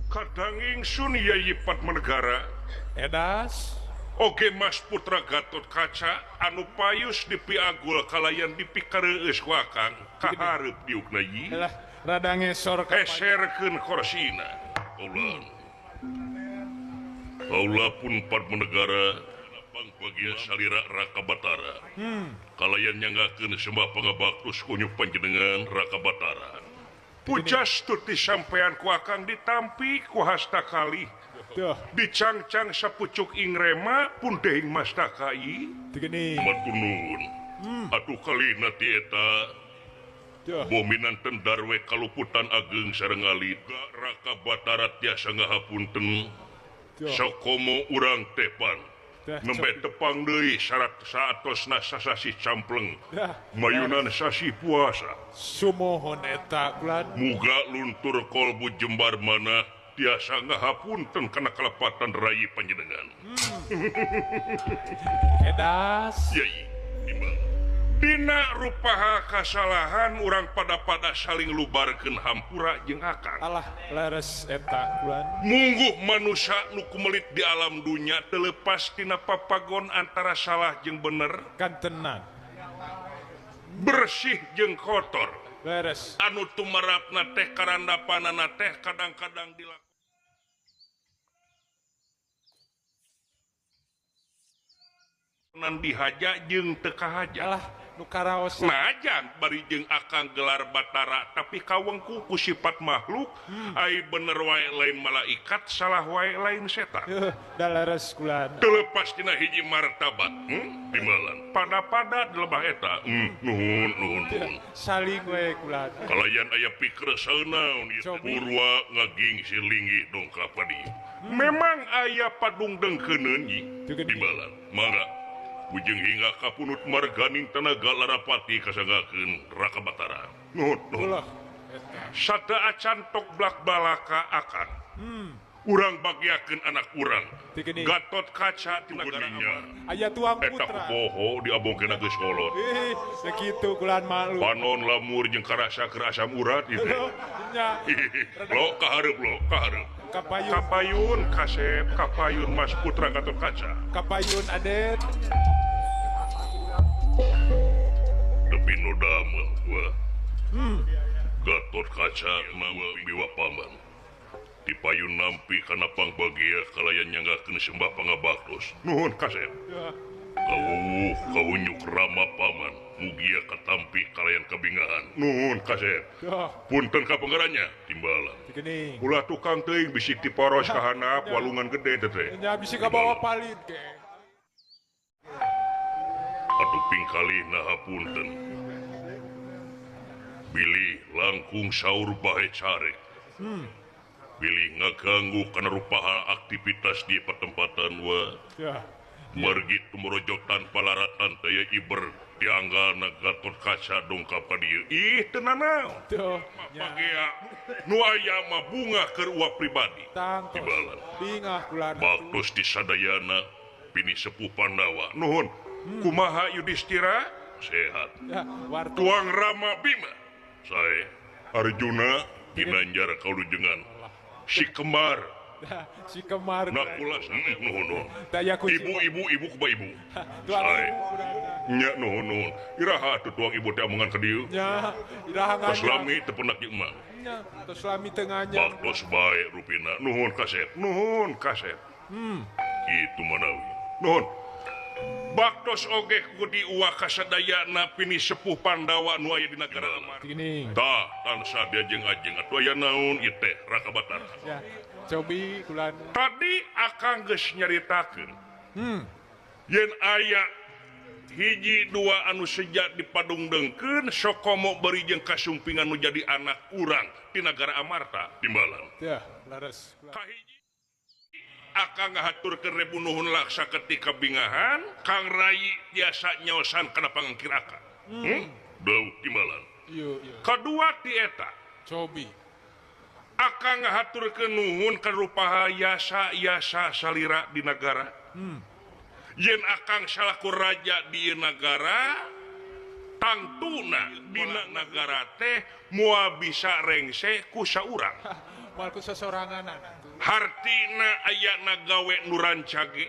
Kadang ingsun Yayi Padmanegara Edas oge Mas Putra Gatot Kaca anu payus dipiagul kalayan dipikareueus ku akang kahareup diukna yi. Lah rada ngesor ka eserkeun korsina. Allah. Kaula pun Padmanegara pangbagia salira Raka Batara. Kalayan nyanggakeun sembah pangabaktos kunyu panjenengan Raka Batara. Pujastuti sampean ku akang ditampi ku hasta kalih. Dicangcang sapucuk ingrema pun dehing mastakai. Matur nuwun. Atuh kalina ti eta bominanten darwe kaluputan ageng sareng alit Raka Batara tiasa ngahapunten. Sokomo urang tepan nembe tepang deui syarat saatosna sasasi campleng mayunan sasi puasa. Sumohon eta kulan. Muga luntur kolbu jembar mana tiasa ngahapunten kana kalepatan rayi panjenengan. Edas. Yai, dina rupaha kasalahan urang pada-pada saling lubarkeun hampura jeung akang. Alah, leres eta kulan. Mungguh manusia nu kumelit di alam dunya teu lepas tina papagon antara salah jeung bener. Kantenan. Bersih jeung kotor. Leres. Anu tumarapna teh karandapanana teh kadang-kadang dilakukan. Dihaja jeung teu kahaja. Alah, nu karaos. Najan bari jeung akang gelar Batara tapi kawengku ku sifat makhluk, ai bener wae lain malaikat, salah wae lain setan. Da leres kulan. Teu lepas tina hiji martabat, timalan. Pada-pada di lebah eta. Nuhun nuhun nuhun. Saling wae kulan. Kalayan aya pikir naon ieu Purwa ngaging silingi dongkap ka dieu. Memang aya padung dengkeuneun nyi timalan. Mangga Bujeng hingga kapunut marganing tenaga larapati kasanggakeun Raka Batara. Nuhun nuhun. Sada acan tok blak balaka akan. Urang bagiakeun anak urang. Gatot Kaca ti nagara Aya tuang putra. Eta poho diabongkeun geus kolot. Ih, sakitu kulan malu. Panon lamur jeung karasa keur asam urat ieu teh. Lo kahareup lo, kahareup. Kapayun. Kapayun kasep, kapayun Mas Putra Gatot Kaca. Kapayun adet. Tepi nu damel wah. Gatot Kaca mawa biwa paman. Dipayun nampi kana pangbagia kalayan nyanggakeun sembah pangabaktos. Nuhun kasep. Kawuh kawunyuk rama paman mugia katampi kalayan kabingahan. Nuhun kasep. Punten ka panggaranya timbalan. Ulah tukang teuing bisik diporos ka handap walungan gede teh. Nya bisi kabawa palit ge. Atuh pingkalih naha punten. Bilih langkung saur bae carek. Bilih ngaganggu kana rupaha aktivitas di pertempatan wa. Margi tumorojok tanpa laratan daya iber dianggana Gatot Kaca dongkap ka dieu. Ih teu nanaon. Bagea nu aya mah bunga keur uap pribadi. Tibalan. Bingah kulan. Baktos disadayana pini sepuh Pandawa. Nuhun. Kumaha Yudhistira? Sehat. Ya, Tuang Rama Bima. Sae Arjuna ginanjar kaulujengan. Si kembar. Si kemar. Nakula nuhun nuhun. Ibu ibu ibu kumaha ibu. Sae. Nya nuhun nuhun. Iraha atuh tuang ibu teh amongan ka dieu? Nya, iraha nganya. Tos lami teu penak jeung emang. Nya, tos lami teu nganya. Baktos bae rupina. Nuhun kasep. Nuhun kasep. Kitu manawi. Nuhun. Baktos oge ku diuwa kasadayana pini sepuh Pandawa nu aya di nagara Amarta. Tah, tansah diajeng ajeng atuh aya naon ieu teh Raka Batara. Ya, cobi kulan. Tadi akang geus nyaritakeun. Yen aya hiji dua anu seja dipadungdengkeun sokomo beri jeung kasumpingan nu jadi anak urang di nagara Amarta timbalan. Ya, leres. Kahiji akang ngahaturkeun rebu nuhun laksa ketika bingahan Kang Rai tiasa nyaosan kana pangangkir akang. Deuh timbalan. Kadua ti eta. Cobi. Akang ngahaturkeun nuhun ka rupaha yasa-yasa salira di nagara. Yen akang salaku raja di nagara tangtuna dina nagara teh moal bisa rengse ku saurang. Moal ku sasoranganan. Hartina ayana gawe nu rancage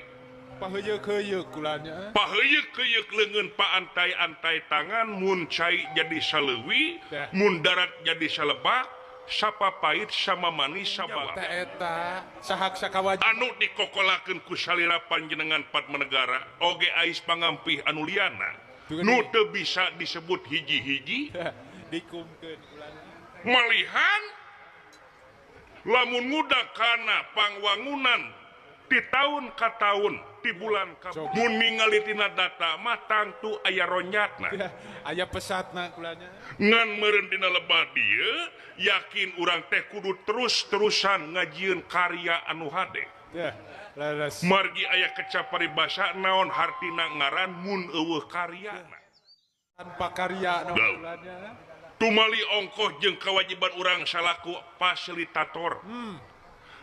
paheuyeuk-heuyeuk kulanya paheuyeuk-heuyeuk leungeun paantai-antai tangan mun cai jadi saleuwi mun darat jadi salebak sapa pahit sama manis sabab eta sahak sakawajib anu dikokolakeun ku salira panjenengan Padmanegara oge ais pangampih anu liana nu teu bisa disebut hiji-hiji dikumkeun kulanya malihan lamun ngudak kana pangwangunan di tahun ka tahun di bulan ka mun ningali tina data mah tangtu aya ronyatna aya pesatna kulanya ngan meureun dina lebah dieu yakin urang teh kudu terus-terusan ngajieun karya anu hade margi aya kecap paribasa naon hartina ngaran mun eueuh karyana tanpa karya naon kulanya tumali ongkoh jeung kewajiban urang salaku fasilitator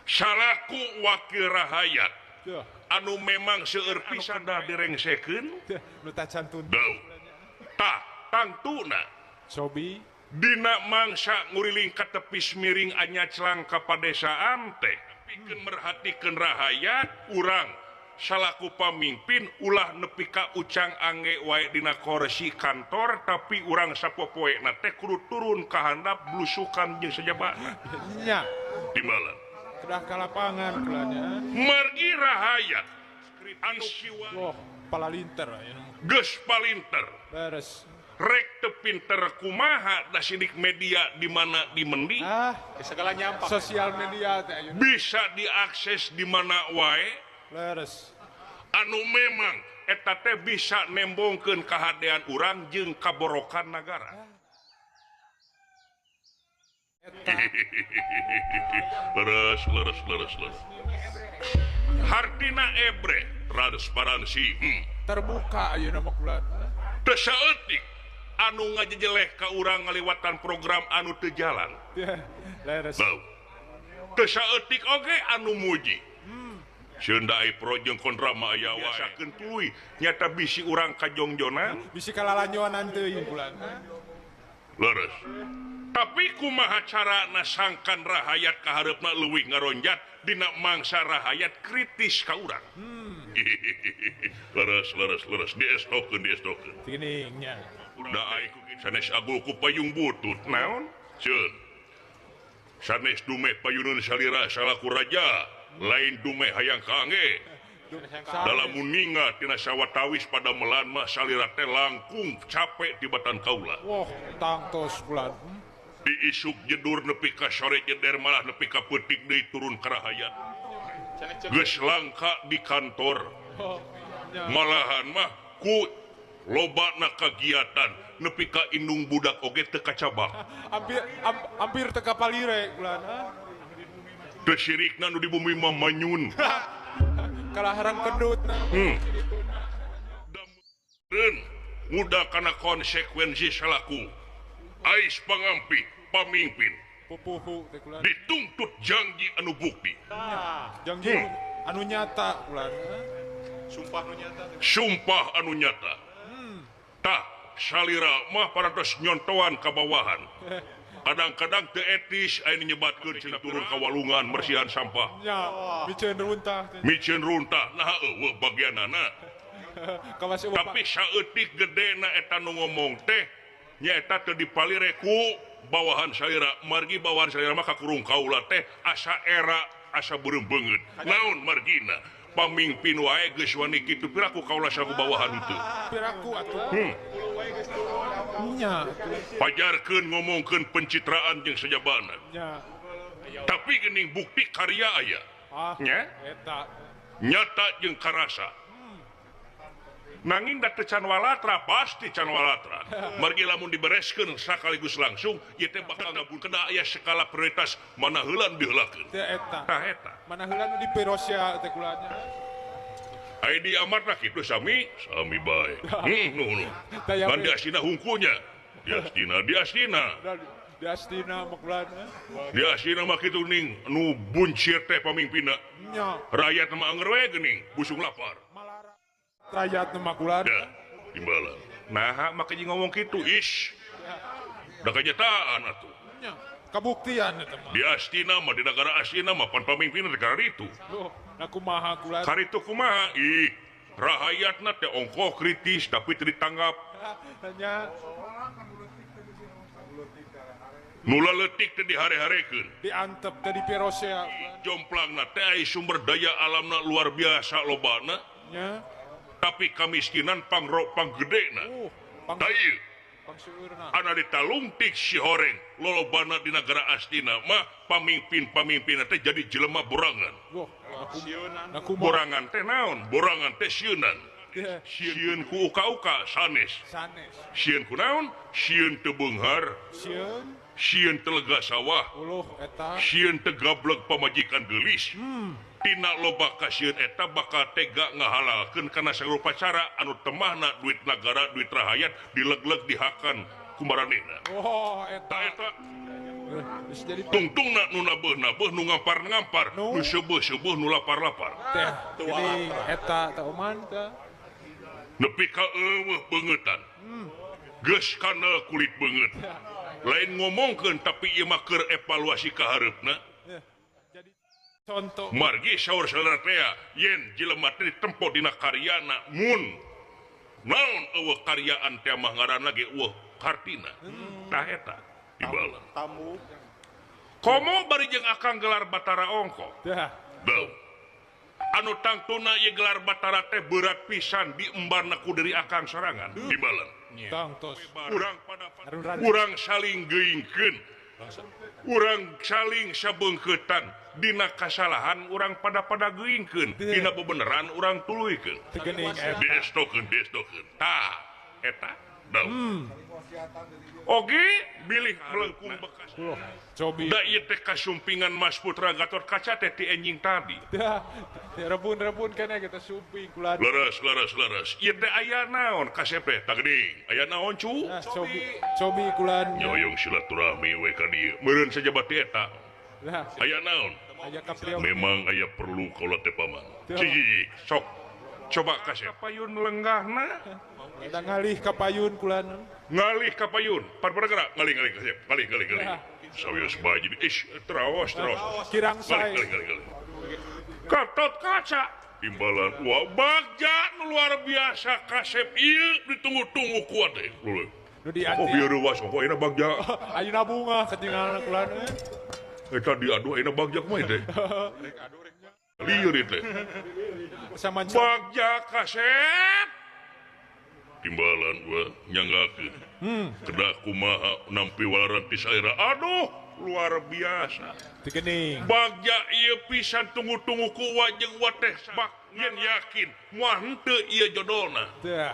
salaku wakil rahayat anu memang seueur pisan dah direngsekeun nu tacan tuntun tah tangtuna cobi dina mangsa nguriling ka tepis miring anyaclang ka padesaan teh pikeun merhatikeun rahayat urang salaku pamimpin ulah nepi ka ucang angge wae dina kursi kantor tapi urang sapopoena teh kudu turun ka handap blusukan jeung sajabana nya timbalan kedah ka lapangan kulanya margi rahayat anu wah palalinter geus palinter beres rek teu pinter kumaha da sidik media di mana di mendi segala nyampak sosial media teh ayeuna bisa diakses di mana wae leres anu memang eta teh bisa nembongkeun kahadean urang jeung kaborokan nagara leres leres leres leres hartina ebre transparansi terbuka ayeuna mah kula teu saeutik anu ngajejeleh ka urang ngaliwatan program anu teu jalan leres teu saeutik oge anu muji Sieun da ai pro jeung kontra mah aya wae biasakeun tuluy nyata bisi urang kajongjonan bisi kalalanyoanan teuing kula leres tapi kumaha carana sangkan rahayat kahareupna leuwih ngaronjat dina mangsa rahayat kritis ka urang leres leres leres diestokeun diestokeun geuning nya da ai sanes agul ku payung butut naon ceun sanes dumeh payuneun salira salaku raja lain dumeh hayang kaangge dalam muninga tina sawatawis pada melan mah salira teh langkung capek tibatan kaula wah tangtos bulan diisuk jedur nepi ka sore jeder malah nepi ka peuting deui turun ka rahayat geus langka di kantor malahan mah ku lobana kagiatan nepi ka indung budak oge teu kacabak hampir hampir teu kapalire bulan teu sirikna nu di bumi mah manyun kalah harang kedut muda kana konsekuensi salaku ais pangampih pamimpin pupuhu teh kula dituntut janji anu bukti janji anu nyata kula sumpah anu nyata sumpah anu nyata tah salira mah parantos nyontoan ka bawahan kadang-kadang teu etis aya nyebatkeun cenah turun ka walungan mersihan sampah nya miceun runtah miceun runtah nah eueuh bagianana tapi saeutik gedena eta nu ngomong teh nyaeta teu dipalire ku bawahan salira margi bawahan salira mah kakurung kaula teh asa era asa beureum beungeut naon margina pamimpin wae geus wani kitu piraku kaula saku bawahan itu piraku atuh nya pajarkeun ngomongkeun pencitraan jeung sajabana nya tapi geuning bukti karya aya nya eta nyata jeung karasa nanging da teu can walatra pasti can walatra margi lamun dibereskeun sakaligus langsung ieu teh bakal ngabun kena aya skala prioritas mana heula nu diheulakeun teh eta tah eta mana heula nu dipirosia teh kulanya ai di amarna kitu sami sami bae nuhun ngan di astina hungkulnya di astina di astina di astina mah kulana di astina mah kitu ning nu buncir teh pamimpinna nya rakyat mah anger we geuning busung lapar rakyat nu makulan timbalan nah make ngomong kitu ish da kanyataan atuh Kabuktian eta mah. Di Astina mah di negara Astina mah pan pamimpin negara itu. Loh, nah kumaha kula? Karitu kumaha? Ih, rahayatna teh ongkoh kritis tapi teu ditanggap. Nya nu leutik teh dihare-harekeun. Diantep teh dipirosea. Jomplangna teh ai sumber daya alamna luar biasa lobana. Nya. Tapi kamiskinan pangrok panggedena. Tah ieu. Ana ditalungtik si horeng lolobana di negara Astina mah pamimpin-pamimpinna teh jadi jelema borangan. Borangan teh naon? Borangan teh sieunan. Sieun ku uka-uka sanes. Sieun ku naon? Sieun teu beunghar. Sieun teu lega sawah. Sieun teu gableg pamajikan geulis. Tina loba kasieun eta bakal tega ngahalalkeun kana sarupa cara anu temahna duit nagara duit rahayat dileg-leg dihakan ku maranehna. Oh eta eta tungtungna nu nabeuh-nabeuh nu ngampar-ngampar nu seubeah-seubeah nu lapar-lapar. Teh geuning eta teh oman teh nepi ka eueuh beungeutan. Geus kana kulit beungeut. Lain ngomongkeun tapi ieu mah keur evaluasi ka hareupna. Contoh. Margi saur saudara teh yen jelema teh ditempo dina karyana mun naon eueuh karyaan teh mah ngaranna ge eueuh hartina. Tah eta dibalang. Tamu. Komo bari jeung akang gelar Batara ongkoh. Tah. Beuh. Anu tangtuna ieu gelar Batara teh berat pisan diembarna ku diri akang sorangan dibalang. Tangtos. Urang pada urang saling geuingkeun. Urang saling sabeungkeutan dina kasalahan urang pada-pada geuingkeun dina bebeneran urang tuluykeun diestokeun diestokeun tah eta daun oge bilih melengkung bekas cobi da ieu teh kasumpingan Mas Putra Gatot Kaca teh ti enjing tadi rebun-rebun keneh kita sumping kula leres leres leres ieu teh aya naon kasep teh tah geuning aya naon cu cobi cobi kulan nyoyong silaturahmi we ka dieu meureun sajabati eta aya naon memang aya perlu kaula teh paman cik sok coba kasep payun lenggahna eta ngalih ka payun kulan ngalih ka payun parparagara ngalih ngalih kasep ngalih ngalih ngalih sawios bae jadi ish terawas terawas kirang sae ngalih ngalih ngalih Gatot Kaca timbalan wah bagja nu luar biasa kasep ieu ditunggu-tunggu kuat teh nu di oh bieu reuwas kok ayeuna bagja ayeuna bunga ketinggalan kulan eta diadu ayeuna bagja kumaha teh lieur teh bagja kasep timbalan gua nyanggakeun kedah kumaha nampi walaran ti saera aduh luar biasa teu bagja ieu pisan tunggu-tunggu ku wajeng wateh bak yen yakin moal henteu ieu jodolna teh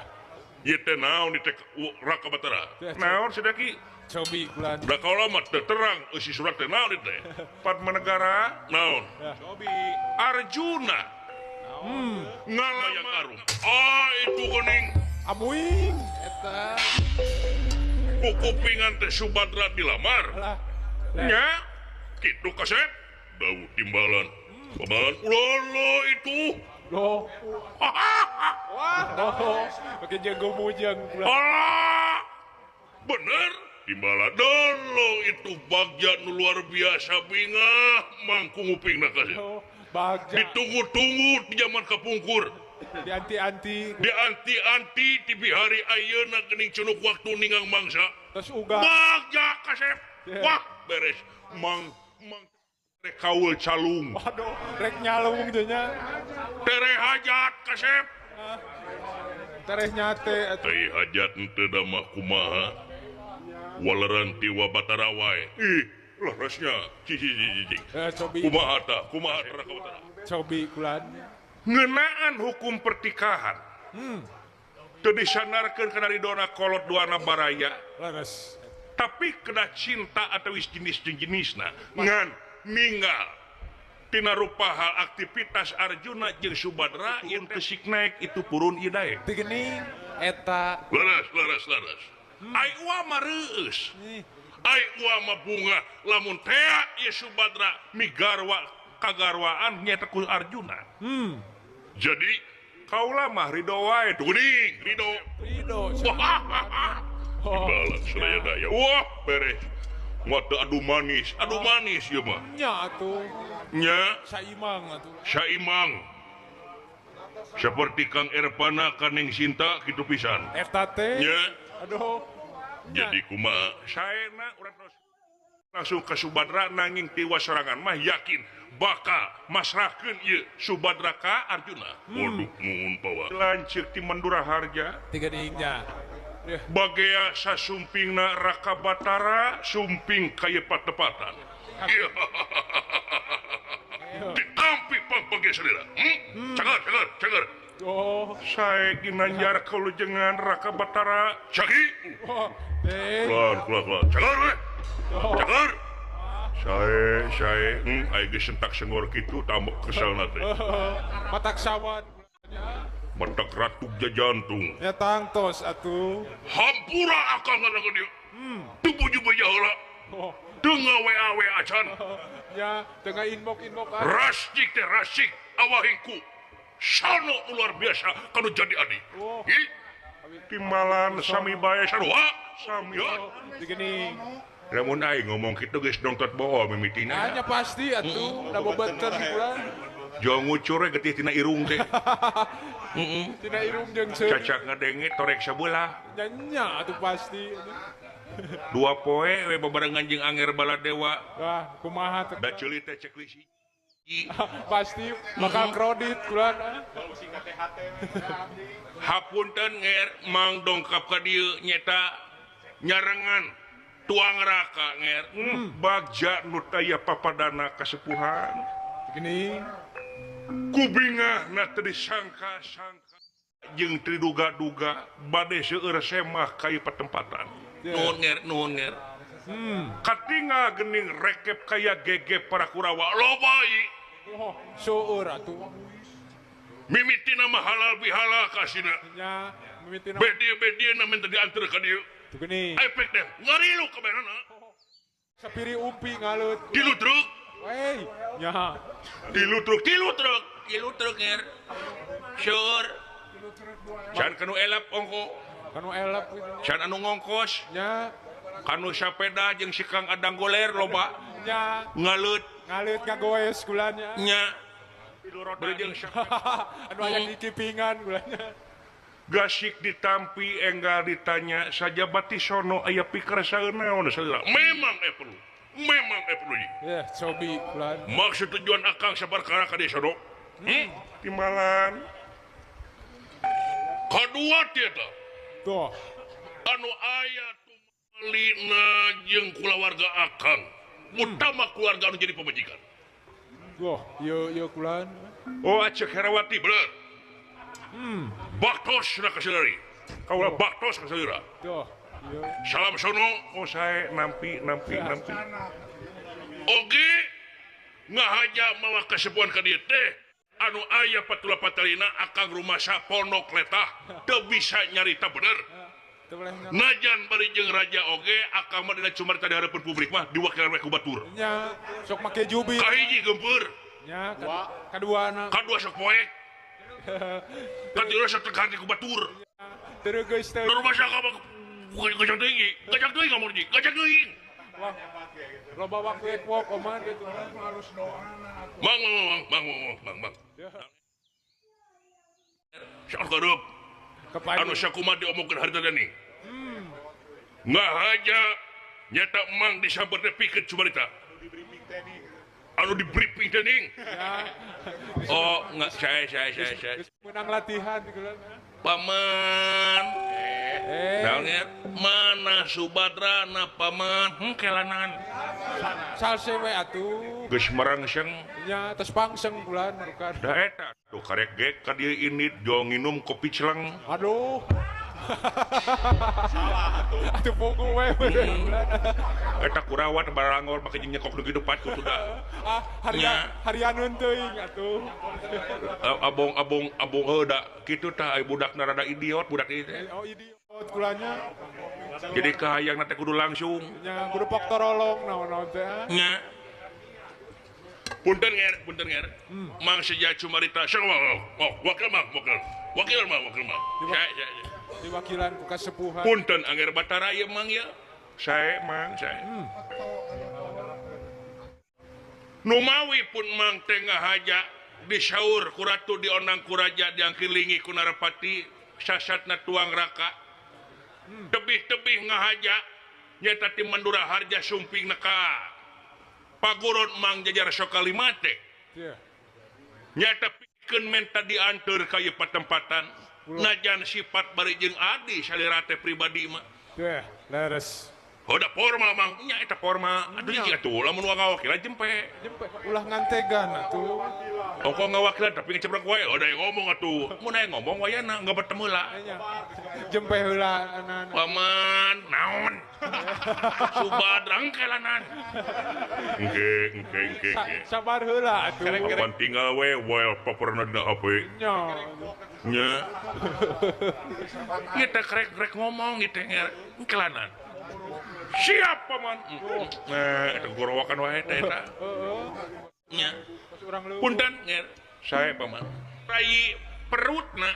ieu teh naon di teh Raka Batara naon sedaki cobi kulan da kaula mah teu terang eusi surat teh naon teh Padmanegara naon cobi Arjuna ngalayang arum ah itu geuning amuing eta kukupingan teh Subadra dilamar nya kitu kasep dawuh timbalan timbalan ulolo itu loh wah pakai jago mujang alah bener timbalan dolo itu bagja nu luar biasa bingah mangkung upingna kasep bagja ditunggu-tunggu di zaman kapungkur di anti-anti di anti-anti di bihari ayeuna geuning cunuk waktu ningang mangsa terus uga bagja kasep wah beres mang mang rek kaul calung waduh rek nyalung teh nya tere hajat kasep tereh nyate teh hajat henteu da mah kumaha waleran ti wa Batara wae ih leresnya cicing kumaha tah kumaha Raka Batara cobi kulan ngeunaan hukum pertikahan teu disanarkeun kana ridona kolot duana baraya leres tapi kena cinta atau jenis jenisna ngan ninggal tina rupa hal aktivitas Arjuna jeung Subadra yang kesik naik itu purun ieu daek teu geuning eta leres leres leres ai uwa mah reueus ai uwa mah bunga lamun tea ieu Subadra migarwa kagarwaan nyaeta ku Arjuna jadi kaula mah ridho wae geuning ridho ridho timbalan Suraya Daya wah beres Moal adu manis, adu manis ieu mah. Nya atuh. Nya saimang atuh. Saimang. Seperti Kang Erpana ka Neng Sinta kitu pisan. Eta teh. Nya. Aduh. Jadi kumaha? Saena urang langsung ke Subadra nanging tiwas sorangan mah yakin bakal masrahkeun ieu Subadra ka Arjuna. Waduh nuhun pawa. Lanceuk ti Mandura Harja. Tiga diingnya. Bagea sasumpingna Raka Batara sumping ka ieu patepatan. Ditampi pang bagea salira. Cager cager cager. Oh, sae ginanjar kalujengan Raka Batara. Caki. Oh, teh. Keluar keluar keluar. Cager we. Cager. Sae sae aya geus sentak sengor kitu tambah keselna teh. Matak sawan. Matak ratuk jajantung. Ya tangtos atuh. Hampura akang ngarangan dieu. Teu buju-buju heula. Teu ngawe-awe acan. Ya, teu inbox-inbox. Rasik teh rasik awahingku. Sono luar biasa kanu jadi adi. Oh. Ih. Timbalan sami bae sarua. Sami. Digeuning. Lamun aing ngomong kitu geus dongtot bohong mimitina. Nya pasti atuh, da bobeuten urang. Jauh ngucur we getih tina irung teh. Tina irung jeung seuri. Cacak ngadenge torek sabelah. Nya nya atuh pasti. Dua poe we babarengan jeung Anger Baladewa. Wah, kumaha teh? Da ceuli teh cek lisi. Pasti bakal kredit kulan. Hapunten nger mang dongkap ka dieu nyeta nyarengan tuang raka nger. Bagja nu taya papadana kasepuhan. Gini kubingah na teu disangka-sangka jeung teu diduga-duga bade seueur semah ka ieu patempatan. Nuhun nger, nuhun nger. Katingal geuning rekep kaya gegep para Kurawa loba ieu. Oh, seueur atuh. Mimitina mah halal bihalal kasina. Nya, mimitina. Bedi-bedi na minta diantar ka dieu. Tuh geuning. Efek teh ngarilu kabehanana. Sapiri umpi ngalut. Tilu truk. Wey, nya. Tilu truk, tilu truk, tilu truk nger. Sure. Can kanu elap ongko. Kanu elap gitu. Can anu ngongkos. Nya. Kanu sapeda jeung si Kang Adang Goler loba. Nya. Ngalut. Ngalut ngagoes gulanya. Nya. Bari jeung anu aya dikipingan gulanya. Gasik ditampi enggal ditanya saja bati sono aya pikersaeun naon saudara. Memang perlu. Memang perlu. Ya, cobi kulan. Maksud tujuan akang sabarkara ka dieu sono. Timbalan. Kadua teh eta. Tuh. Anu aya tumalina jeung kulawarga akang. Utama keluarga anu jadi pamajikan. Wah, ieu ieu kulan. Oh, Aceh Herawati bener. Baktos na kasilari. Kaula baktos kasilira. Tuh. Salam sono, oh saya nampi nampi nampi. Oge ngahaja mawa kasepuhan ka dieu teh anu aya patula patalina akang rumasa pondok letah teu bisa nyarita bener. Najan bari jeung raja oge akang mah dina cumarita di hareupeun publik mah diwakilan we ku batur. Nya, sok make jubir. Kahiji geumpeur. Nya, kaduana. Kadua sok poek. Katilu sok tegar ku batur. Teu geus teh. Rumasa ka mah gajah teuing, gajah teuing kamu di, gajah teuing. Wah, loba waktu ekwok oman gitu. Harus doana atuh. Mang mang mang mang mang mang. Sok karup. Anu sakumaha diomongkeun harita dani. Ngahaja nyata mang disamper teh pikeun cumarita. Anu di briefing teh ning. Oh, enggak saya. Menang latihan Paman. Mana Subadra na paman kelanan. Salse we atuh. Geus marangseng. Nya tos pangseng bulan marukan. Da eta tuh karek gek ka dieu ini jo nginum kopi celeng. Aduh. Salah atuh. Atuh pogo we bulan. Eta kurawat barangor make jeung nyekok nu kitu pat kudu da. Ah, harianeun teuing atuh. Abong abong heuh da kitu tah ai budakna rada idiot budak ieu teh. Oh idiot kulanya. Jadi kahayangna teh kudu langsung. Nya kudu pok torolong naon-naon teh. Nya. Punten nger, punten nger. Mang seja cumarita sok wakil mang, wakil. Wakil mang, wakil mang. Saya. Diwakilan ku kasepuhan. Punten Angger Batara ieu mang ya. Sae mang sae. Numawi pun mang teh ngahaja disaur ku ratu diondang ku raja diangkilingi ku Narapati sasatna tuang raka. Tebih-tebih ngahaja nyata ti Mandura Harja sumping neka. Paguron mang jajar Sokalima teh. Nyata pikeun menta dianteur ka ieu patempatan. Najan sifat bari jeung adi salira teh pribadi mah. Leres. Hoda forma mang nya eta forma. Aduh ieu atuh lamun ngawakilan jempe. Jempe ulah ngantegan atuh. Ongko ngawakilan tapi ngecebrek wae. Hoda yang ngomong atuh. Mun aya ngomong wayana enggak bertemu lah. Jempe heula anak. Paman naon? Subadrang kelanan. Engke engke engke. Sabar heula atuh. Kapan tinggal we wallpaperna dina HP. Nya. Nya. Ieu teh krek-krek ngomong ieu teh kelanan. Siap paman. Nah, eta gorowakan wae teh eta. Nya. Punten nger. Sae paman. Rai perutna.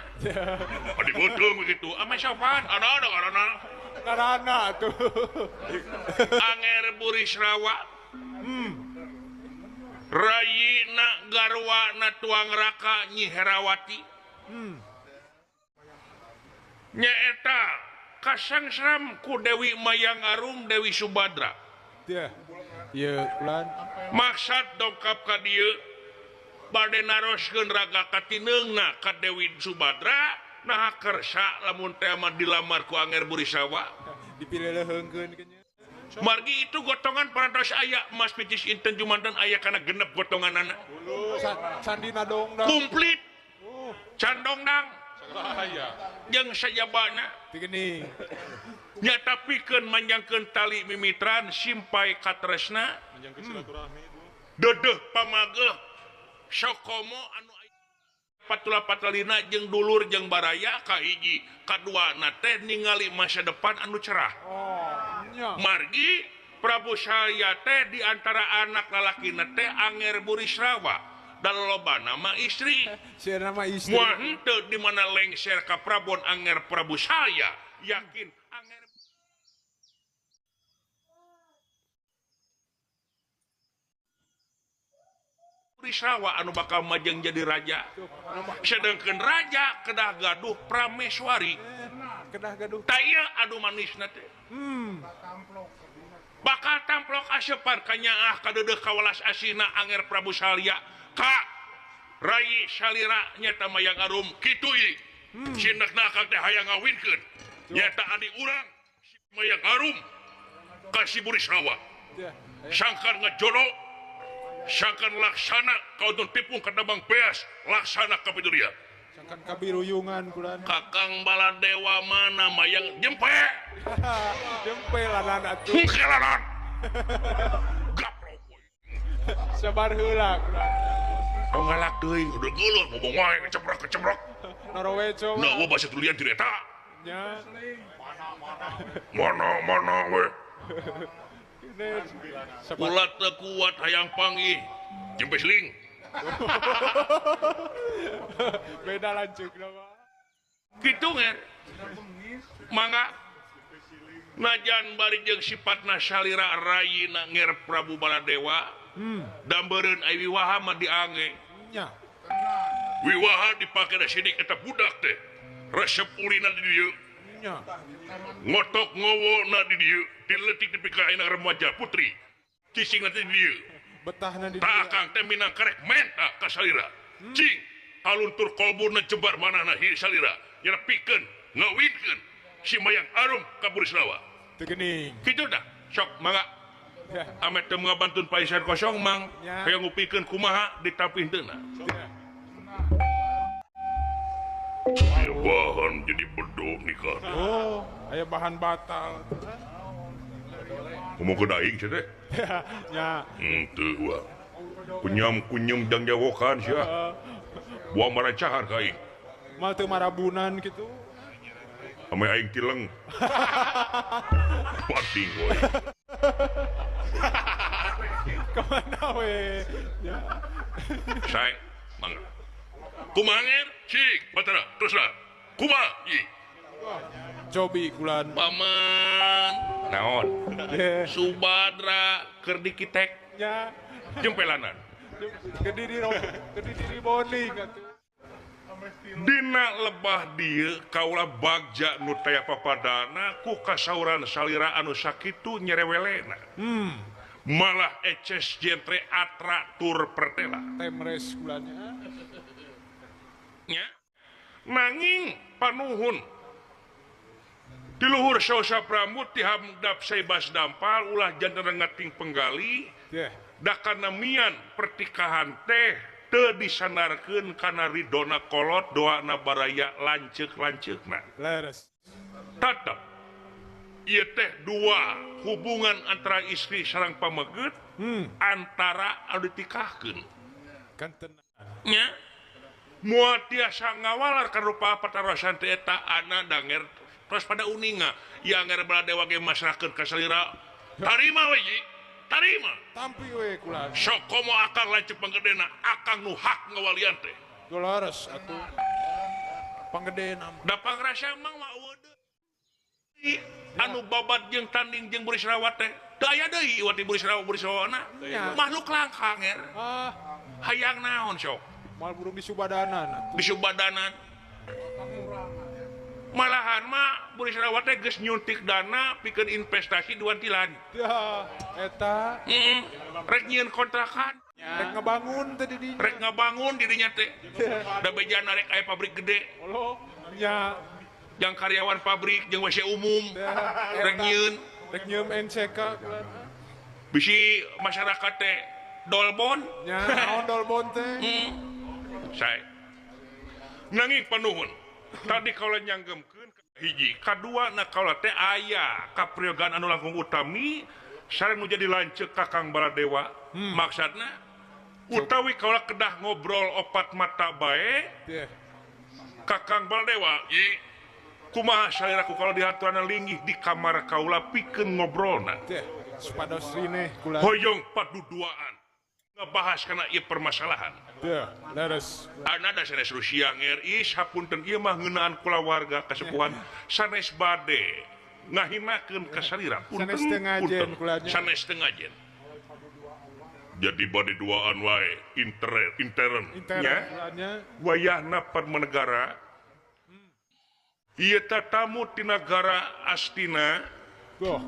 Adi beuteung kitu. Ame sopan, ada karana. Karana atuh. Anger Burisrawa. Rayina garwana tuang raka Nyi Herawati. Nyaeta kasangsram ku Dewi Mayang Arum Dewi Subadra. Ieu ulan. Maksad dongkap ka dieu bade naroskeun raga katineungna ka Dewi Subadra naha kersa lamun teh mah dilamar ku Anger Burisrawa. Dipileuleheungkeun nya. Margi itu gotongan parantos aya Mas Picis Inten Jumanten aya kana genep gotonganana. Sandina dongdang. Komplit. Candongdang. Jeung sajabana. Tigeuning. Nyata pikeun manjangkeun tali mimitran simpai katresna. Manjangkeun silaturahmi. Dedeuh pamageuh sokomo anu patula patalina jeung dulur jeung baraya kahiji kaduana teh ningali masa depan anu cerah. Margi Prabu Salya teh di antara anak lalakina teh Anger Burisrawa dan loba nama istri. Nama istri. Moal henteu di mana lengser ka Prabon Anger Prabu Salya yakin Anger Burisrawa anu bakal majeng jadi raja. Sedangkan raja kedah gaduh Prameswari. Kedah gaduh. Ta ieu adu manisna teh. Bakal tamplok aseupan kanyaah kadeudeuh kawelas asihna Anger Prabu Salya ka Rai Salira nyata Mayang Arum kitu ieu. Sindekna akang teh hayang ngawinkeun. Nyata adi urang si Mayang Arum ka si Burisrawa. Sangkan ngajodo sangkan laksana kautun tipung kadabang beas laksana kapiduria. Sangkan kabiruyungan kulan. Kakang Baladewa mana mayang jempe. Jempe lanan atuh. Hungkelanan. Gaplok we. Sabar heula kulan. Oh ngalak teuing udah geuleuh ngomong wae kecebrok-kecebrok. Norowe coba. Nah, basa tulian ti eta. Nya. Mana mana we. Ulat teu kuat hayang panggih. Jempe seling. Beda lanjut mah. Kitu nger. Mangga najan bari jeung sipatna salira rayina Nger Prabu Baladewa. Dambeureun ai wiwaha mah diange. Nya. Wiwaha dipake da sidik eta budak teh. Resep ulina di dieu. Nya. Ngotok ngowona di dieu. Diletik nepi ka ayeuna remaja putri. Cisingna teh di dieu. Betahna di dieu. Tah akang teh minang karek menta ka salira. Cing aluntur kolbuna jebar manahna hi salira. Nyana pikeun ngawinkeun si Mayang Arum ka Burisrawa. Teu geuning. Kitu dah. Sok mangga. Ame teu ngabantun paisan kosong mang. Hayang ngupikeun kumaha ditampih henteu. Aya bahan jadi bedog nikah. Oh, aya bahan batal. Ngomong ke daing sia teh. Nya. Henteu wa. Kunyam-kunyum jang jawokan sia. Buang maracahan ka aing. Mal teu marabunan kitu. Ame aing tileng. Pating we. Kemana we? Ya. Sae, mangga. Kumaha Nger? Cik, Batara, teruslah. Kumaha ieu? Cobi kulan. Paman. Naon? Subadra keur dikitek nya jempelanan. Keur diri bonding atuh. Dina lebah dieu kaula bagja nu taya papadana ku kasauran salira anu sakitu nyerewelena. Malah eces jentre atra tur pertela. Temres kulanya. Nya. Nanging panuhun di luhur Sosa Pramut tihamdap sebas dampal ulah jantan ngating penggali. Yeah. Da kana mian pertikahan teh teu disandarkeun kana ridona kolot doana baraya lanceuk-lanceukna. Leres. Tetep ieu teh dua hubungan antara istri sareng pameget antara anu ditikahkeun. Kanten. Nya. Moal tiasa ngawalar ka rupa patarosan teh eta ana danger terus pada uninga ya anger Baladewa ge masrahkeun ka salira. Tarima we ji. Tarima. Tampi we kula. Sok komo akang lanceuk panggedena, akang nu hak ngawalian teh. Leres atuh. Panggedena. Da pangrasa mang mah eueuh deui. Anu babat jeung tanding jeung Burisrawa teh. Teu aya deui ieu teh Burisrawa Burisrawana. Makhluk langka nger. Ah, hayang naon sok? Mal burung di Subadanan atuh. Di Subadanan. Malahan mah Burisrawa teh geus nyuntik dana pikeun investasi di Wantilan. Ya, eta. Rek nyieun kontrakan. Rek ngabangun teh di dinya. Rek ngabangun di dinya teh. Da bejana rek aya pabrik gede. Olo, nya. Jang karyawan pabrik jeung WC umum. Rek nyieun. Rek nyieun NCK. Bisi masyarakat teh dolbon. Nya, naon dolbon teh? Sae. Nanging panuhun. Tadi kaula nyanggemkeun hiji, kadua na kaula teh aya kapriyogaan anu langkung utami sareng nu jadi lanceuk Kakang Baladewa. Maksudna utawi kaula kedah ngobrol opat mata bae. Kakang Baladewa, i kumaha salira ku kaula dihaturana linggih di kamar kaula pikeun ngobrolna. Supados rineh kula. Hoyong paduduaan ngebahas kana ieu permasalahan. Ya, leres. Anada sanes Rusia nger is hapunten ieu mah ngeunaan kulawarga kasepuhan sanes bade ngahinakeun ka salira punten sanes teu ngajen kulanya. Sanes teu ngajen. Jadi bade duaan wae intern nya wayahna padmanegara ieu tatamu ti nagara Astina. Goh.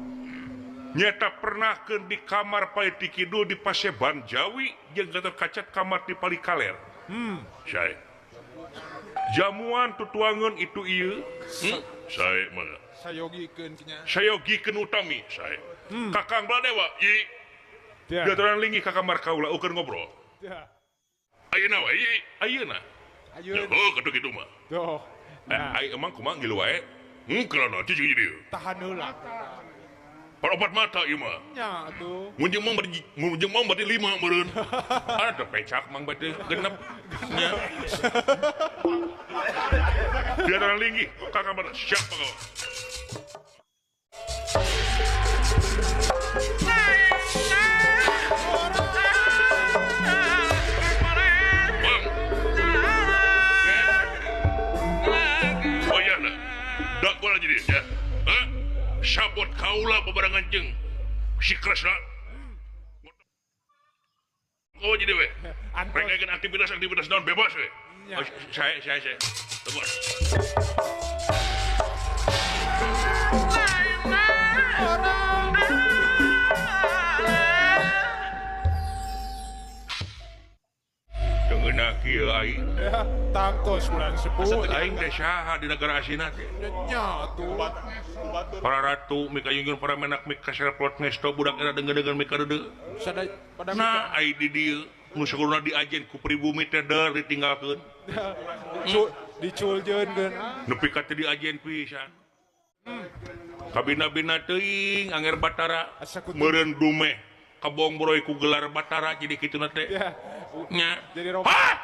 Nyata pernahkeun di kamar Paliti Kidul di Paseban Jawi jeung Gatot Kaca kamar di Palikaler. Sae. Jamuan tutuangeun itu ieu. Sae mangga. Sayogikeun nya. Sayogikeun utami sae. Kakang Baladewa, i. Diaturan linggih ka kamar kaula ukur ngobrol. Ayeuna we, ayeuna. Ayeuna. Heuh katuh kitu mah. Doh. Ai emang kumaha ngilu wae? Kelana cicing di dieu. Tahan heula. Paropat mata ieu mah. Nya atuh. Mun jeung mang berarti 5 meureun. Ada teh pecak mang berarti genep. Nya. Diaturan linggih ka kamar siap kau. Jadi ya. Sabot kaula bebarengan jeung si Kresna. Oh jadi we. Rek aktivitas naon bebas we. Oh, saya. Tegur. Tengeuna kieu aing. Tangtos bulan sepuh. Aing teh saha di negara Asina teh? Nya atuh. Para ratu mikayungkeun para menak mikaserplot ngesto budak era deungeun-deungeun mikadeudeu. Nah, ai di dieu nu sakurna diajen ku pribumi teh der ditinggalkeun. Diculjeunkeun. Nepi ka teu diajen pisan. Kabina-bina teuing anger Batara meureun dumeh kabong boroy ku gelar Batara jadi kituna teh. Nya. Jadi robot.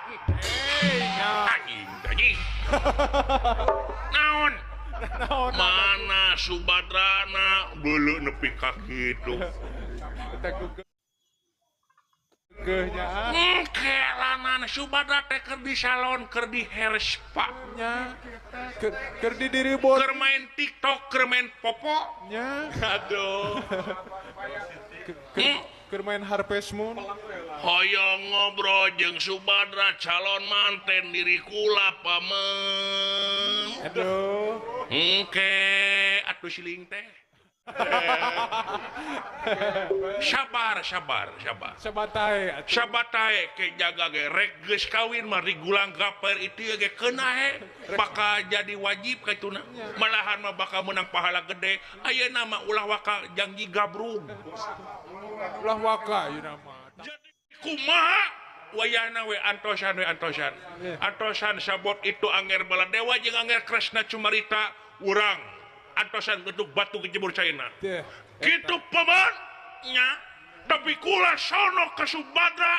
Anjing. Naon? Mana Subadrana beuleuh nepi ka kitu. keukeuhnya. Kelanan Subadra teh keur di salon, keur di hair spa. Nya. Keur di diri bot. Keur main TikTok, keur main popo. Nya. Aduh. Keur main Harvest Moon. Hoyong ngobrol jeung Subadra calon manten diri kula paman. Aduh. Engke atuh siling teh. Sabar sabar sabar. Sabatae atuh. Sabatae ke jaga ge rek geus kawin mah digulang gaper itu ge keuna he. Bakal jadi wajib kaituna. Malahan mah bakal menang pahala gede. Ayeuna mah ulah waka janji gabrug. Ulah waka ayeuna mah. Jadi kumaha wayahna we antosan we antosan. Antosan sabot itu Angger Baladewa jeung Angger Kresna Cumarita urang antosan gedug batu kejebur caina. Kitu paman nya tapi kula sono ke Subadra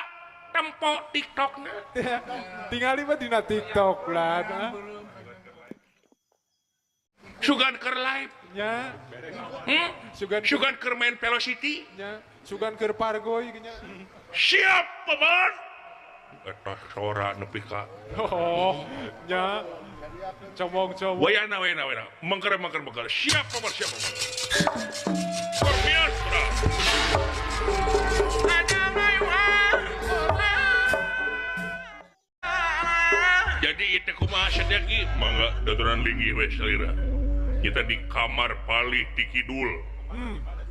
tempo TikTokna. Tingali mah dina TikTok lah. Sugan keur live nya. Sugan keur main Velocity nya. Sugan keur pargoy nya. Siap paman. Eta sora nepi ka. Oh, nya. Comong-comong. Wayana wayana wayana. Mengker mengker mengker. Siap paman siap paman. Permiastra. Jadi itu kumaha sedeki mangga daturan linggih we salira. Kita di kamar palih di kidul.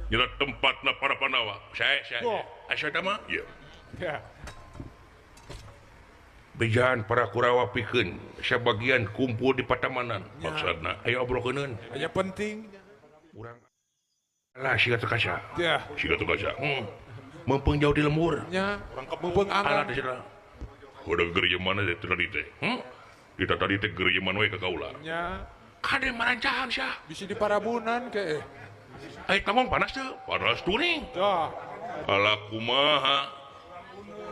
Nyata tempatna para Pandawa. Saya. Asa eta mah? Ieu. Ya. Bejahan para Kurawa pikeun sabagian kumpul di patamanan. Maksudna ayo obrolkeun. Aya penting. Urang lah siga teu kaca. Ya. Siga teu kaca. Meupeung jauh di lembur. Nya. Urang meupeung anggar. Udah gerieman teh tadi teh. Kita tadi teh gerieman we ka kaula. Nya. Kade marancahan sia. Bisi di parabunan ke. Eh tanggung panas teu? Panas tuning. Tah. Ala kumaha?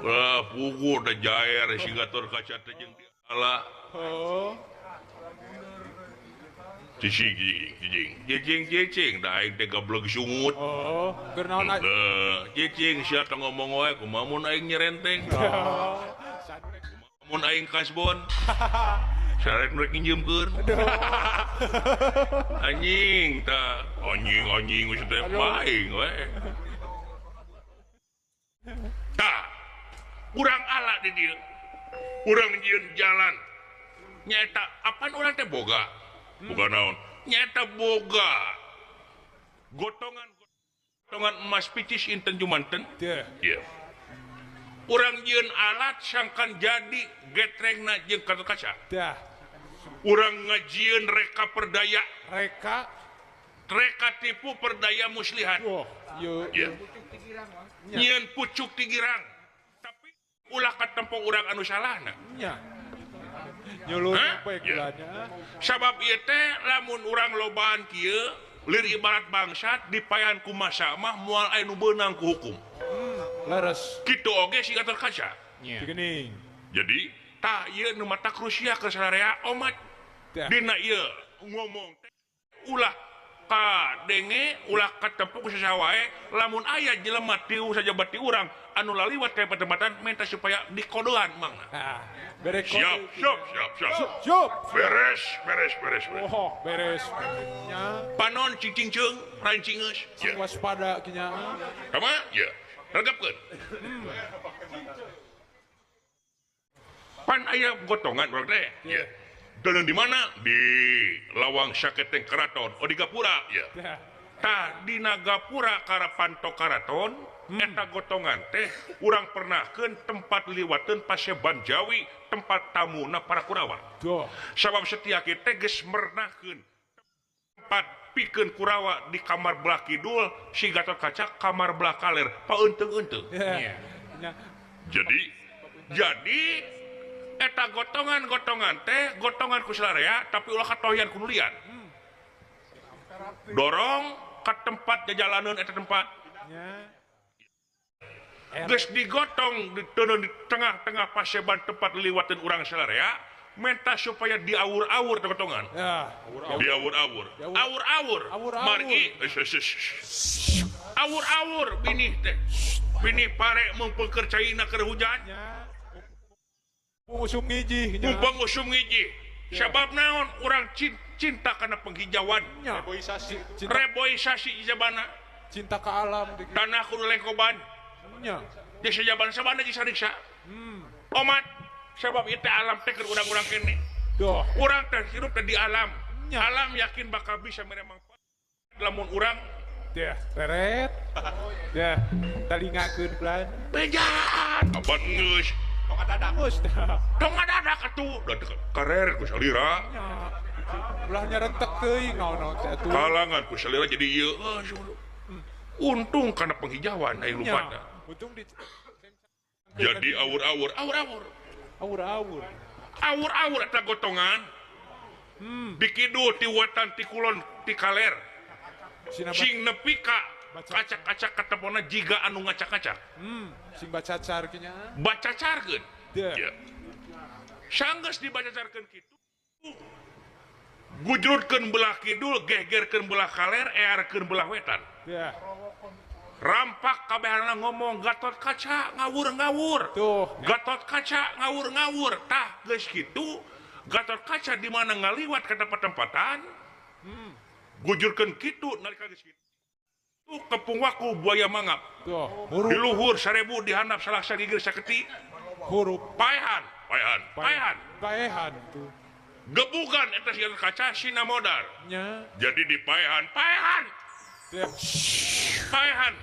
Lah pugu da jaer siga tur kaca teh jeung ala. Oh. Cicing cicing cicing cicing da aing teh gableg sungut. Oh, keur naon cicing sia teh ngomong wae kumaha mun aing nyerenteng. Oh. Mun aing kasbon. Sarek nu rek nginjeumkeun. Anjing tah, anjing anjing geus teh aing we. Tah, urang ala di dieu. Urang nyieun jalan. Nyaeta apan urang teh boga? Boga naon? Nyaeta boga gotongan gotongan emas picis inten jumanten. Ieu. Urang nyieun alat sangkan jadi getrengna jeung kaca. Tah. Urang ngajieun reka perdaya. Reka tipu perdaya muslihat. Oh, ieu. Nyieun pucuk ti girang. Tapi ulah katempo urang anu salahna. Nya. Nyulur poe kulanya. Sabab ieu teh lamun urang lobaan kieu lir ibarat bangsat dipayan ku masa mah moal aya nu beunang ku hukum. Leres. Kitu oge siga terkaca. Geuning. Jadi tah ieu nu mata krusia ke sararea omat. Dina ieu ngomong ulah kadenge ulah katempo ku saha wae lamun aya jelema tiu sajabat ti urang anu laliwat ka patempatan minta supaya dikodoan mangna. Bere kode. Siap, siap, siap, siap. Siap. Beres, beres, beres, beres. Oh, beres. Nya. Panon cicing ceung, rancingeus. Waspada kinya. Kama? Ya. Regapkeun. Pan aya gotongan urang teh. Ya. Dan di mana? Di Lawang Saketeng Keraton. Oh di Gapura. Ya. Tah dina Gapura Karapanto Karaton eta gotongan teh urang pernahkeun tempat liwateun Paseban Jawi, tempat tamuna para Kurawa. Sabab Setyaki teh geus mernahkeun tempat pikeun Kurawa di kamar belah kidul, si Gatotkaca kamar belah kaler, paeunteung-eunteung. Jadi eta gotongan-gotongan teh gotongan ku salarea tapi ulah katohian ku nulian. Dorong ke tempat jajalaneun eta tempat. Geus digotong di tengah-tengah paseban tempat liwateun urang salarea, minta supaya diawur-awur gotongan. Diawur-awur. Awur-awur. Margi awur-awur binih teh. Pini pare meupeukeur caina keur hujan. Mumpung ngiji. Mumpung usum ngiji. Sabab naon urang cinta kana penghijauan. Reboisasi. Reboisasi jabana. Cinta ke alam. Tanah kudu lengkoban. Nya. Desa jaban sabana jeung sariksa. Omat sabab ieu teh alam teh keur urang-urang kene. Duh. Urang teh hirup teh di alam. Alam yakin bakal bisa mere manfaat lamun urang deh reret. Deh talingakeun pelan. Bejaan. Apan geus. Tong adadak. Tong adadak atuh. Da karer ku salira. Ulah nyarentek teuing naon teh atuh. Kalangan ku salira jadi ieu. Untung kana penghijauan aya lupatna. Untung di jadi awur-awur, awur-awur. Awur-awur. Awur-awur eta gotongan. Di kidul ti wetan ti kulon ti kaler. Sing nepi ka kacak-kacak katepona jiga anu ngacak-kacak. Sing bacacar kinya. Bacacarkeun. Ya. Sanggeus dibacacarkeun kitu. Gujrutkeun belah kidul, gegerkeun belah kaler, earkeun belah wetan. Ya. Rampak kabehanana ngomong Gatot Kaca ngawur-ngawur. Tuh. Gatot Kaca ngawur-ngawur. Tah geus kitu Gatot Kaca di mana ngaliwat ka tempat-tempatan. Gujurkeun kitu nalika geus kitu. Kepung waku buaya mangap. Tuh, di luhur 1000 dihandap salah sagigir saketi. Hurup. Paehan, paehan, paehan. Paehan tuh. Gebugan eta si Gatot Kaca sina modar. Nya. Jadi di paehan, paehan. Paehan.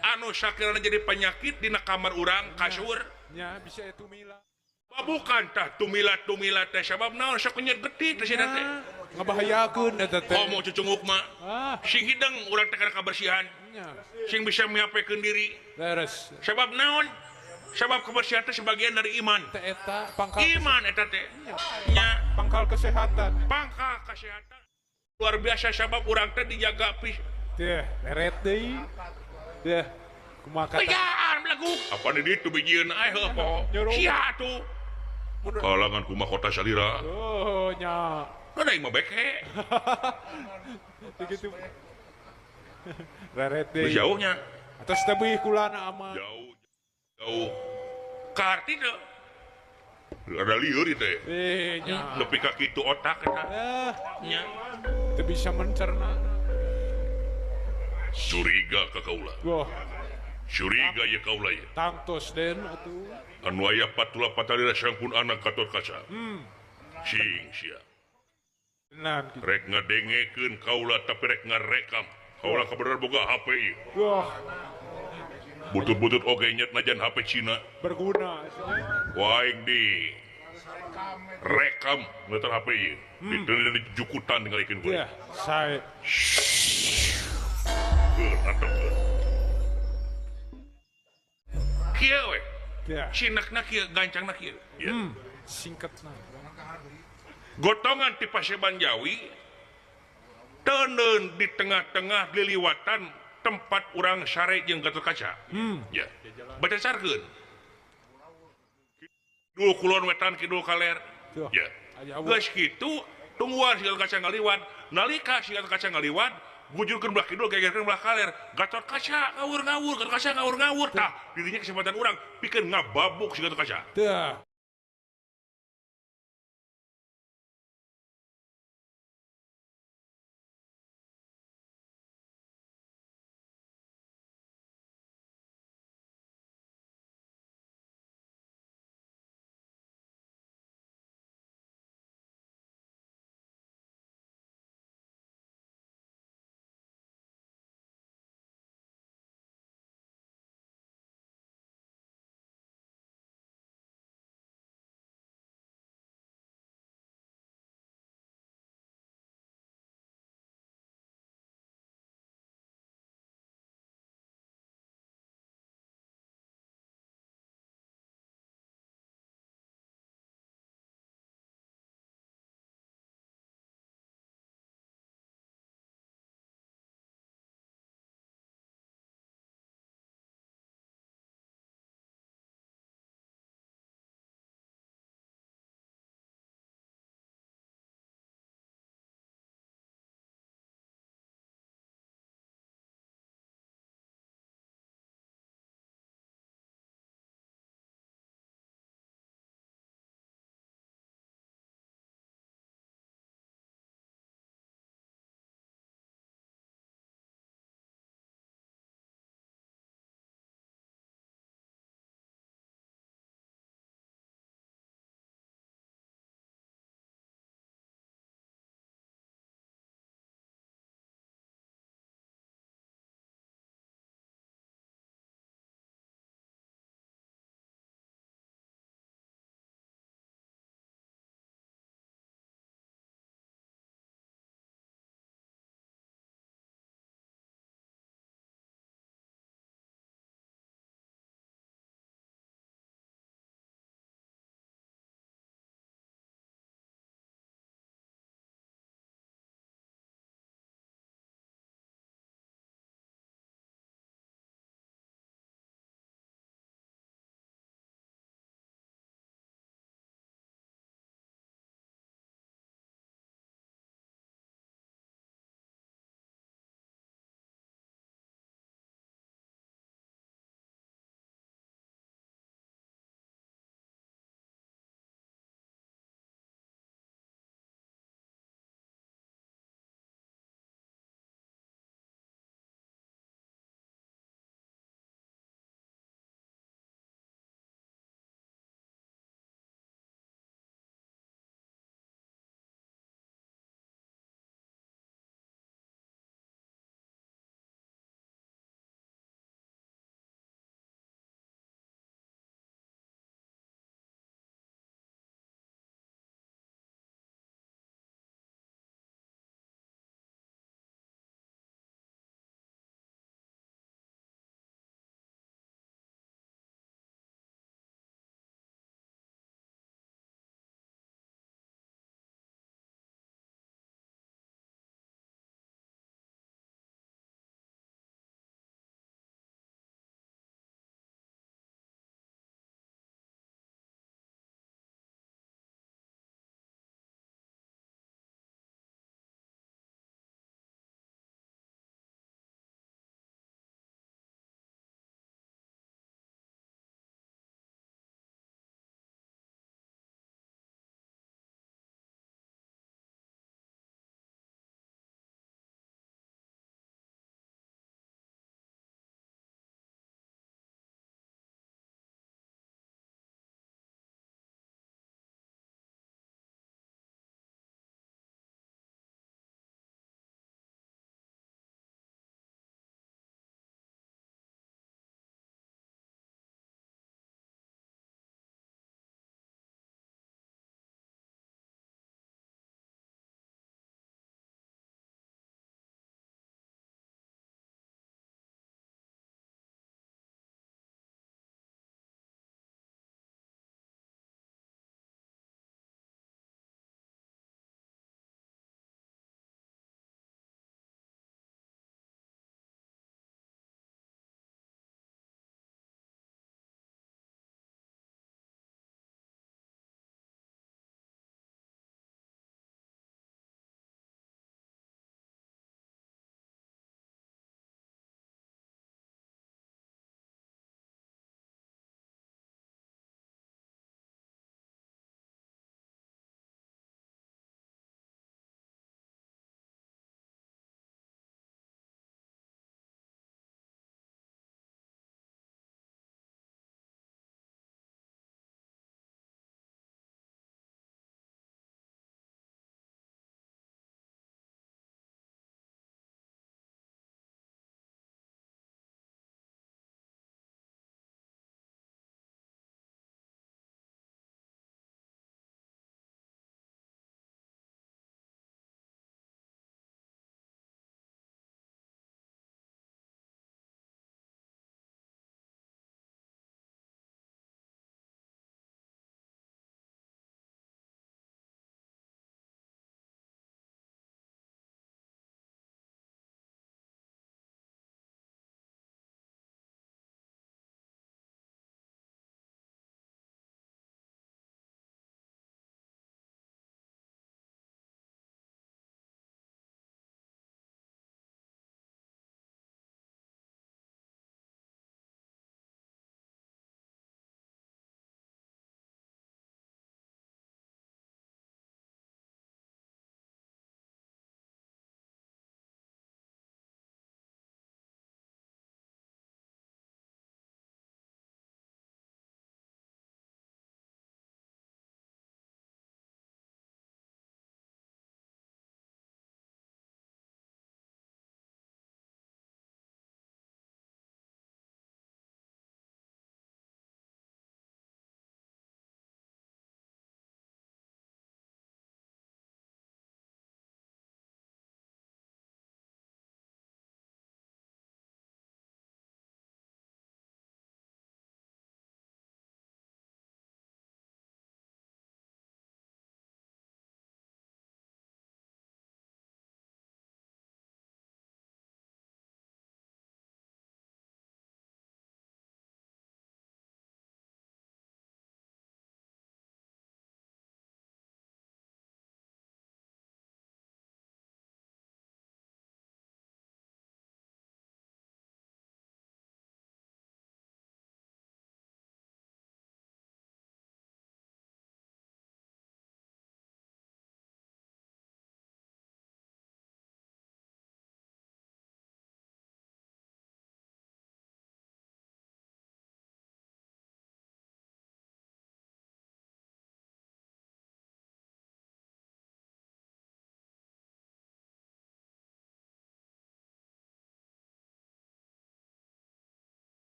Anu sakirana jadi penyakit dina kamar urang kasur. Nya bisa tumila. Babukan tah tumila-tumila teh sabab naon sok nyer getih teh sina teh. Ngabahayakeun eta teh. Komo cucunguk mah. Sing hideng urang teh kana kabersihan. Sing bisa miapekeun diri. Leres. Sabab naon? Sabab kebersihan teh sebagian dari iman. Teh eta pangkal iman eta teh. Nya pangkal kesehatan. Pangkal kesehatan. Luar biasa sabab urang teh dijaga pis. Teh leret deui. Teh kumaha kata. Bejaan belagu. Apa di ditu bijieun ae heuh poho. Sia atuh. Kalangan ku mahkota salira. Oh nya. Ada yang mau beke. Begitu. Reret deui. Jauhnya. Atas tebih kulana aman. Jauh. Jauh. Kaarti teh. Ada lieur ieu teh. Nya. Nepi ka kitu otak eta. Nya. Teu bisa mencerna. Curiga ka kaula. Wah. Curiga ye kaula ye. Tangtos den atuh. Anu aya patula patalira sampun anak Gatot Kaca. Sing sia. Nah, gitu. Rek ngadengekeun kaula tapi rek ngarekam. Kaula kabener boga HP ieu. Wah. Butut-butut oge nyet najan HP Cina. Berguna. Waing di rekam ngeter HP ieu. Di jukutan ningalikeun gue. Ya, sae. Kieu we. Sinekna kieu, gancangna kieu. Singketna. Gotongan ti Paseban Jawi teuneun di tengah-tengah liliwatan tempat urang sare jeung Gatot Kaca. Ya. Bacacarkeun. Kidul kulon wetan kidul kaler. Ya. Geus kitu tungguan si Gatot Kaca ngaliwat. Nalika si Gatot Kaca ngaliwat, gujurkeun belah kidul gegerkeun belah kaler. Gatot Kaca ngawur-ngawur, Gatot Kaca ngawur-ngawur. Tah, dirinya kesempatan urang pikeun ngababuk si Gatot Kaca. Tah.